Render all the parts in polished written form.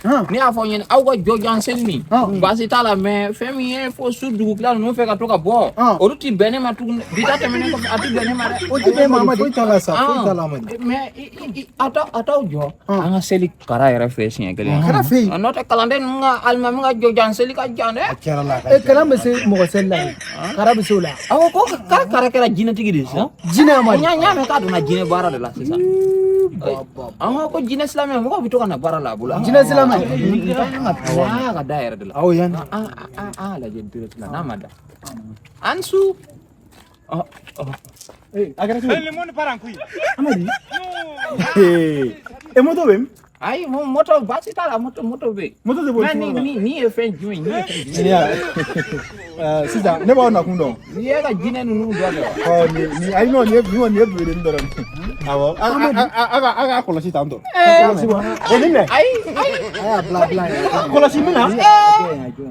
Ne y'a fɔ aw ɲɛna, aw ka jɔjan seli nin, baasi t'a la, mais fɛn min ye fo su dugutila ninnu fɛ ka to ka bɔ, olu ti bɛn ne ma tuguni. Bi ta tɛmɛnen kɔfɛ, a ti bɛn ne ma dɛ. O ti bɛn ma, Amadi. Foyi t'a la sa, foyi t'a la, Amadi. Mais a t'aw jɔ an ka seli kara yɛrɛ fɛ siɲɛ kelen. Kara fɛ yen. N'o tɛ, kalanden ninnu ka alimami ka jɔjan seli ka jan dɛ. A kɛra la a ka E, kalan bɛ se mɔgɔ seli la de. Kara bɛ se o la. Awɔ, ko k'a kara kɛra jinɛtigi de ye sisan. Jinɛ, Amadi. N y'a mɛn k'a donna jinɛ baara de la sisan. An ko jinɛ silamɛ, mɔgɔw bɛ to ka na baara la a bolo. Jinɛ silamɛ. An ka da yɛrɛ de la. Awɔ, yan. An lajɛ direct la n'a ma da. An su. Ɔ ɔ. A kɛra cogo di? Amadi. E, moto bɛ min? Ayi, moto baasi t'a la, moto bɛ yen. Moto tɛ bɔ. Mais ni ye fɛn jumɛn, ni ye fɛn jumɛn? Sisan ne b'aw nakun dɔn. Ni ye ka jinɛ ninnu dɔ kɛ wa? Ɔ, nin, ayi, non, nin ye bebedeni dɔrɔn de. Awɔ, a ka kɔlɔsi tan tɔ. O nin dɛ. Ayi ayi. A y'a bila bila yɛrɛ. Kɔlɔsi min na.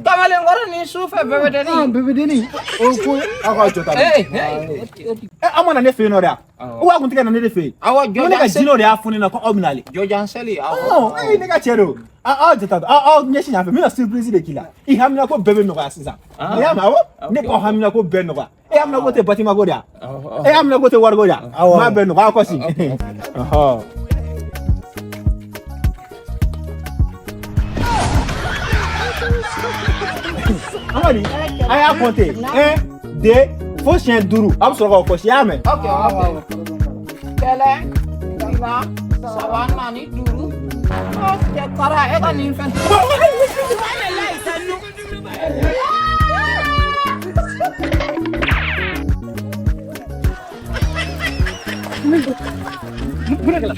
Kamalenkɔrɔ ni su fɛ bɛbɛdeni. Ah, bebedeni. O ko Aw ka jɔ ta. Ee. E, aw ma na ne fɛ yen nɔ dɛ. Ou a kun tɛ ka na ne de fɛ yen? Awɔ. Ko ne ka Jɔjan seli. jinɛw de y'a fɔ ne ɲɛna ko aw bɛ nale. Jɔjan seli, awɔ. Ɔ, ee, ne ka cɛ don. Aw jɔ ta, aw ɲɛsin yan fɛ, n bɛna surprise de k'i la. I hamina ko bɛɛ bɛ nɔgɔya sisan. I y'a mɛn? Awɔ, ne k'aw hamina ko bɛɛ nɔgɔya. E hamina ko tɛ bâtiment ko de ya? E hamina ko tɛ wari ko de ya? N b'a bɛɛ nɔgɔya, aw kɔsi. Ɔhɔ. Amadi, a y'a compter 1, 2 fo siɲɛ 5, a bɛ sɔrɔ k'aw kɔsi, i y'a mɛn? Ok. Kelen, fila, saba, naani, duuru. Ɔ, cɛ kara, e ka nin fɛn. Mun de kɛra?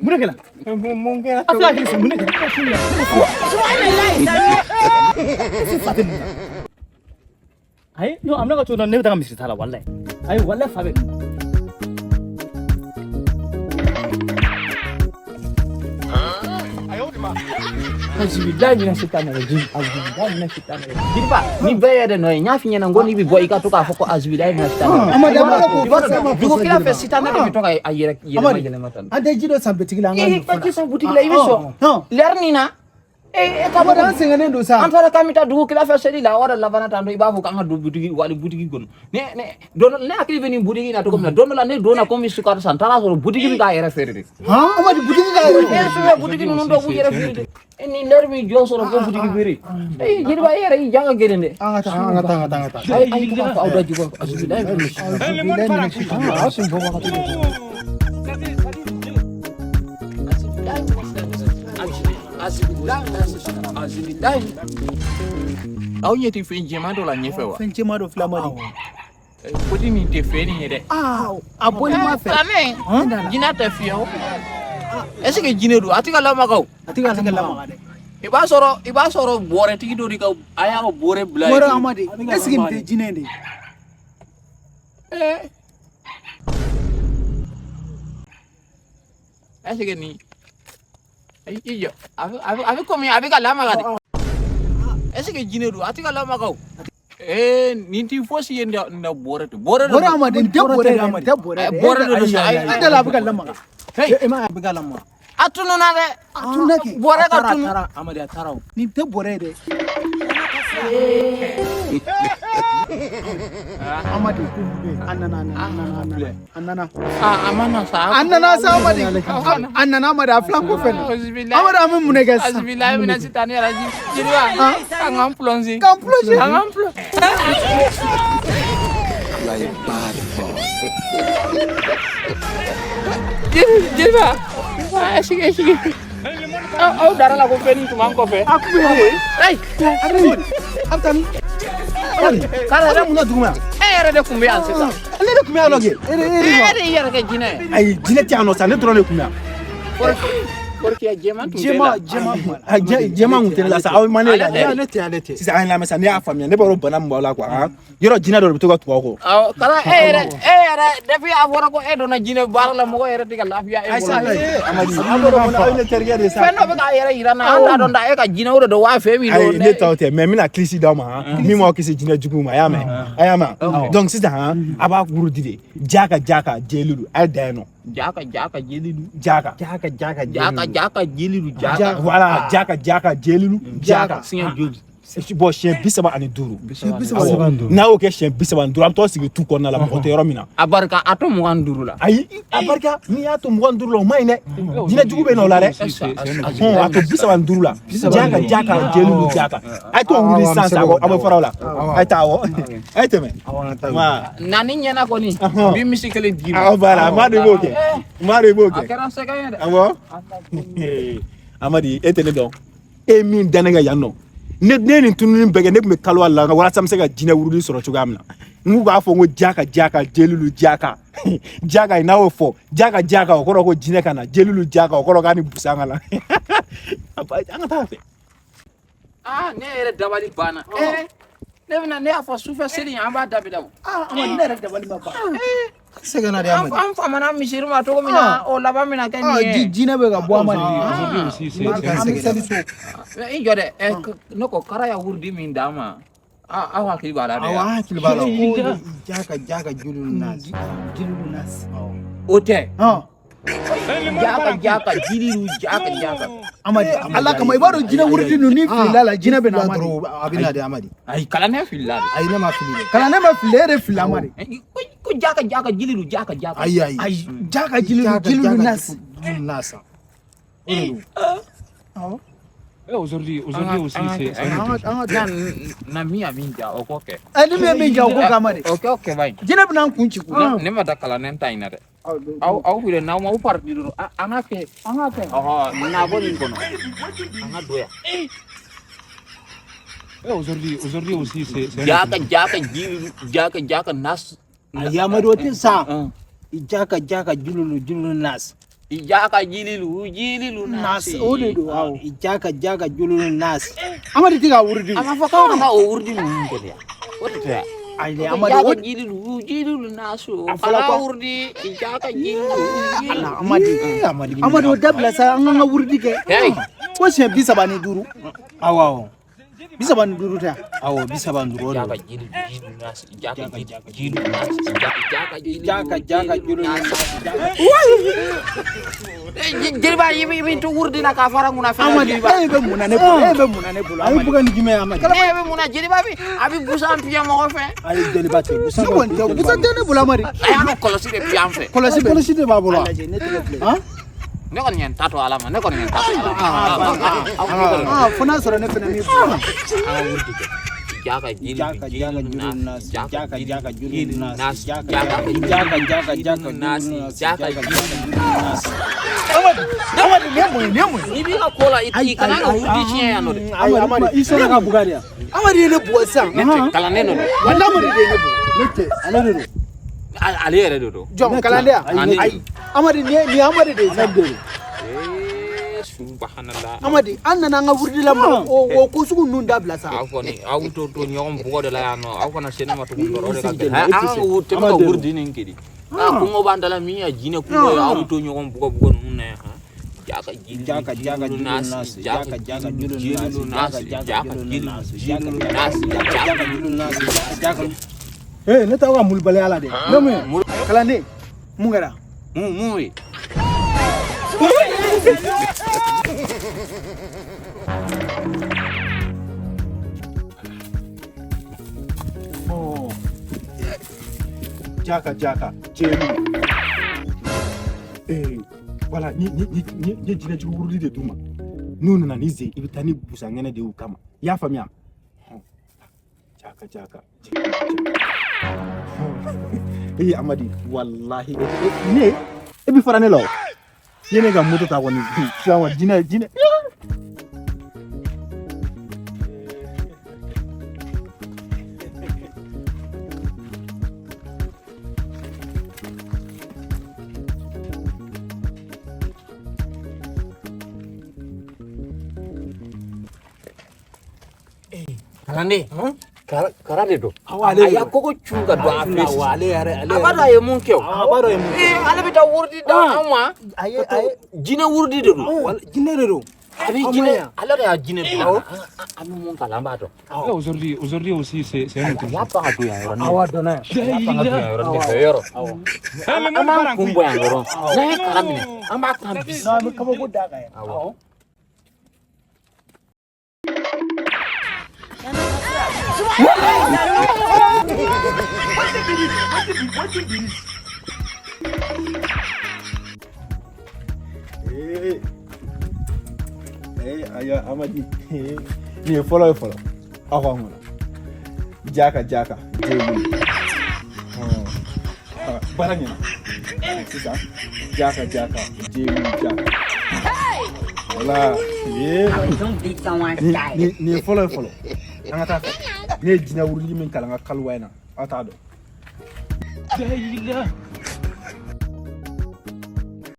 Mun de kɛra? Mun kɛra? A tɛ hakili sigi, mun de kɛra? Fa tɛ nin na. Ayi, non, a bɛna ka cogo dɔn, ne bɛ taa misiri ta la, walayi. Ayi, walayi, fa bɛ nin na. Azubilayi mina sitani rajim. Azubilayi mina sitani rajim. Jiriba, ni bɛɛ yɛrɛ nɔ ye. N y'a f'i ɲɛna, n ko n'i bɛ bɔ, i ka to k'a fɔ ko azubilayi mina sitani rajim. Amadi, a b'a dɔn k'o I b'a fɔ dɔn, ma. dugu kila fɛ, sitanɛ de bɛ to ka a yɛrɛ yɛlɛma Amadi, yɛlɛma tan. an tɛ ji dɔ san bitigi la, an ka I nin ka fana. ji san butigi la, i bɛ sɔn. Lɛri nin na, e ka Amadi, an sɛgɛnnen don sa. An taara k'an bɛ taa dugu kila fɛ seli la, o de labanna tan tɔ, i b'a fɔ k'an ka don butigi wali butigi kɔnɔ. Ne don dɔ, ne hakili bɛ nin butigi in na cogo min na, don dɔ la ne donna ko n bɛ sukaro san, n taara sɔrɔ butigi bɛ k'a yɛrɛ feere de. Amadi, butigi ka yɛrɛ. E, sufɛ butigi ninnu dɔw b'u yɛrɛ feere de. E, nin lɛri min jɔ sɔrɔ ko butigi feere. E jeliba, e yɛrɛ y'i ja ka gɛlɛn dɛ. An ka taa, an ka taa, an ka taa, an ka taa. Ayi ayi, to k'a fɔ aw da jukɔrɔ azubilayi mina sitani. Aw sen bɔ wagati de. Azubilayi. Aw ɲɛ tɛ fɛn jɛman dɔ la ɲɛfɛ wa? Fɛn jɛman dɔ filɛ, Amadi. Koti nin tɛ fɛn nin ye dɛ. Ah, a bɔli ma fɛ. Silamɛ, jinɛ tɛ fiyewu. Est ce que jinɛ don? A tɛ ka lamaga o. A tɛ ka lamaga dɛ. I b'a sɔrɔ bɔrɛtigi dɔ de ka, a y'a ka bɔrɛ bila Mɔrɔ yen. Amadi, est ce que nin tɛ jinɛ de ye? Est ce que nin, i jɔ, a bɛ komi a bɛ ka lamaga de. Est ce que jinɛ don? A tɛ ka lamaga o. Ee, nin ti fosi ye, nin na bɔrɛ tɛ bɔrɛ de Bɔrɛ don. Amadi, nin tɛ bɔrɛ de, nin tɛ bɔrɛ de. Bɔrɛ de don sa. Ayi, ayi, An tɛ la, a bɛ ka lamaga. Hey, E ma, a bɛ ka lamaga. A tununa dɛ. A tununa kɛ. Bɔrɛ ka tunu. Amadi, a taara o. Nin tɛ bɔrɛ ye dɛ. Amadi, a nana, a nana, a nana, a nana. A ma na sa. A nana sa, Amadi. A nana, Amadi, a filan kɔfɛ. Amadi, an bɛ mun de kɛ sisan? Azubilayi mina sitani rajim. Jeliba, an k'an plongé. K'an plongé. An k'an plongé. You are a bad boy. Jeliba, est ce que aw dara la ko fɛn nin tun b'an kɔfɛ? A kun bɛ yen. Ayi. A bɛ taa min? K'ale Ale mun na dugu ma yan? E yɛrɛ de tun bɛ yan sisan. Ale de tun bɛ yan nɔ kɛ. E de, e E de ma. de y'i yɛrɛ kɛ jinɛ ye. Ayi, jinɛ tɛ yan nɔ sa, ne dɔrɔn de tun bɛ yan. Kɔrɔkiya jɛman tun tɛ la. Jɛman, jɛman kun b'a la. Ah, jɛman kun tɛ ne la sa, aw ma ne Ale lajɛ. tɛ. Ale tɛ, ale tɛ. Sisan an ye lamɛn sa, ne y'a faamuya, ne b'a dɔn bana min b'aw la quoi, han. Yɔrɔ jinɛ dɔ de bɛ to ka tugu aw kɔ. Awɔ, kala e yɛrɛ depuis a fɔra ko e donna jinɛ baara la, mɔgɔ yɛrɛ tɛ ka lafiya e bolo. Amadi, an b'a dɔn aw ye ne terikɛ de ye sa. Fɛn dɔ bɛ k'a yɛrɛ yira n na, an t'a dɔn da e ka jinɛ o de don wa, fɛn min don. Ayi, ne t'aw tɛ, mais n bɛna kilisi d'aw ma, han, min b'aw kisi jinɛ juguw ma, a y'a mɛn? A y'a mɛn? Donc sisan, han, a b'a wurudi de, jaka jaka jɛlen don, a ye da yen nɔ. Jaka jaka jelilu. Jaka. Jaka jaka Jaka jaka jelilu jaka. Voilà, jaka jaka jelilu jaka. Siɲɛ joli? Bon, siɲɛ 35. 35. N'a y'o kɛ siɲɛ 35, an bɛ t'aw sigi tu kɔnɔna la, mɔgɔ tɛ yɔrɔ min na. A barika a to 25 la. Ayi, a barika n'i y'a to 25 la, o ma ɲi dɛ. Jinɛ jugu bɛ na o la dɛ. A to 35 la. Jaka jaka jelilu jaka. A ye t'o wuli sisan sisan, aw bɛ fara o la. A ye taa awɔ. A ye tɛmɛ. Na ni ɲɛna kɔni, n bɛ misi kelen d'i ma. Awɔ, voilà, n b'a dɔn i b'o kɛ. N b'a dɔn i b'o kɛ. A kɛra sɛgɛn ye dɛ. Awɔ. Amadi, e tɛ ne dɔn. E ye min da ne kan yan nɔ. Ne ye nin tununi bɛɛ kɛ, ne tun bɛ kalo la walasa n bɛ se ka jinɛ wurudi sɔrɔ cogoya min na. N k'u b'a fɔ ko jaka jaka jelilu jaka. Jaka n'a y'o fɔ, jaka jaka o kɔrɔ ko jinɛ ka na, jelilu jaka o kɔrɔ k'a ni busan ka na. An ka taa fɛ. Aa, ne yɛrɛ dabali banna. Ne bɛna ne y'a fɔ sufɛ seli an b'a dabila o. Aa, Amadi, ne yɛrɛ dabali ma ban. Sɛgɛnna de Amadi. An famana misiri ma cogo min na, o laban bɛna kɛ nin ye. Jinɛ bɛ ka bɔ Amadi. An bɛ seli so. I jɔ dɛ, ne ko kara ya wurudi min d'a ma, aw hakili b'a la dɛ. Awɔ, an hakili b'a la. Ko jaka jaka jelilu nasi. Jelilu nasi. O tɛ. Jaka jaka jelilu jaka jaka. Amadi, Ala kama i b'a dɔn jinɛ wurudi ninnu ni filila la, jinɛ bɛ na Amadi. A bɛ na de Amadi. Ayi, kalanden filila de. Ayi, ne ma fili dɛ. Kalanden ma fili, e de filila Amadi. Ko jaka jaka jelilu jaka jaka. Ayi ayi. Ayi, jaka jelilu jelilu nasi. Jelilu nasi. O de don. Awɔ. Aujourd'hui aussi, c'est na min ya min ja o k'o kɛ. Ni min ye min ja o k'o kɛ Amadi. O kɛ o kɛ ba ye. Jinɛ bɛna an kun ci kun. Ne ma taa kalanden ta in na dɛ. Aw filɛ n'aw ma aw parti dɔrɔn an ka kɛ. An ka kɛ. Ɔhɔ, na bɔ nin kɔnɔ. An ka don yan. Aujourd'hui aussi, c'est Jaka jaka jelilu jaka jaka nas. Ayi Amadi, o tɛ sa. Jaka jaka jelilu jelilu nasi. Jaka jelilu jelilu nasi. O de don awɔ. Jaka jaka jelilu nasi. Amadi tɛ ka wurudi. A ma fɔ k'aw ka o wurudi ninnu kɛ dɛ. O de tɛ yan. Ayi Amadi, jaka jelilu jelilu nasi. Ala wurudi jaka jelilu. Ala Amadi. Amadi, o dabila sa, an k'an ka wurudi kɛ. Ko siɲɛ 35. Awɔ awɔ. 35 tɛ. Awɔ, 35 o de don. Jaka jelilu jelilu nasi jaka jelilu nasi jaka jaka jaka jelilu nasi. Jeliba i bɛ to wurudi la k'a fara n kunna fɛn. Amadi, e bɛ mun na ne bolo? E bɛ mun na ne bolo? A ye bugan ni jumɛn ye Amadi? E bɛ mun na jeliba bi a bɛ busan piyan mɔgɔ fɛ. Ayi, jeliba tɛ. Ne kɔni tɛ, busan tɛ ne bolo Amadi. A y'a ka kɔlɔsi de piyan fɛ. Kɔlɔsi bɛ. Kɔlɔsi de b'a bolo wa? Lajɛ, ne tɛgɛ filɛ. Ne kɔni ye n ta to Ala ma, ne kɔni ye n ta to Ala ma. Aa, fo n'a sɔrɔ ne fana m'i bolo. An ka wurudi kɛ. Jaka Jaka jaka jelilu nasi jaka jaka jelilu nasi jaka jaka jaka jaka jaka nasi jaka jelilu nasi. Amadi, Amadi, nin ye mun ye? Nin ye mun ye? N'i b'i ka ko la, i kana ka wurudi tiɲɛ yan nɔ dɛ. Ayi Amadi, i sɔnna ka buga de yan. Amadi ye ne bugɔ sisan. Ne tɛ kalanden dɔ don. Walahi Amadi de ye ne bugɔ. Ne tɛ, ale de don. Ale yɛrɛ de don. Jɔn, kalanden yan? Ayi. Amadi, nin ye Amadi de ye sisan. Ale de don. Subhanallah. Amadi, an nana an ka wurudi la o ko sugu ninnu dabila sa. Aw kɔni aw to ɲɔgɔn bugɔ de la yan nɔ, aw kana se ne ma tuguni dɔrɔn, o de ka gɛlɛn. An ka tɛmɛ ka wurudi nin kɛ de. Aa, kungo b'an da la min ya jinɛ kungo ye, aw to ɲɔgɔn bugɔ bugɔ ninnu na yan. Jaka Jaka jaka jelilu nasi jaka jaka jelilu nasi jaka jelilu jelilu nasi jaka jelilu nasi jaka. Ne t'aw ka mulubaliya la dɛ. Ne mun ye? Kalanden, mun kɛra? Mun ye? Jaka jaka jelilu. Voilà, ni jinɛ jugu wurudi de d'u ma. N'u nana ni zen, i bɛ taa ni busan ŋɛnɛ de y'u kama. I y'a faamuya? Jaka jaka jelilu. Ee Amadi, walahi ne e bɛ fara ne la o. I ye ne ka moto ta kɔni, sisan wa jinɛ jinɛ. Kalanden, kara de don. Ale A y'a kɔgɔ cun ka don a fɛ sisan. Ale yɛrɛ, ale A b'a dɔn a ye mun kɛ o. A b'a dɔn a ye mun kɛ. Ale bɛ taa wurudi d'anw ma. Ayi ayi. Jinɛ wurudi de don. Jinɛ de don. A bɛ jinɛ, ale de y'a jinɛ bila. An bɛ mun kalan, an b'a dɔn. Aujourd'hui, aujourd'hui aussi, c'est un autre A jour. y'a ban ka don yan yɔrɔnin. Awa dɔnna yan. A y'a ban ka don yan yɔrɔnin de fɛ yɔrɔ. An b'an kun bɔ yan dɔrɔn. N'an ye kala minɛ, an b'a kan bisi. Non, an bɛ kabako d'a kan yan. Awɔ. Ee ee, ayiwa Amadi, nin ye fɔlɔ ye fɔlɔ. Aw ka mun na jaka jaka jeli baara ɲɛna sisan, jaka jaka jeli jaka, wala ee, nin ye fɔlɔ ye fɔlɔ. An ka taa fɛ. Ne ye jinɛ wurudi min kalan n ka kaliwa in na, aw t'a dɔn.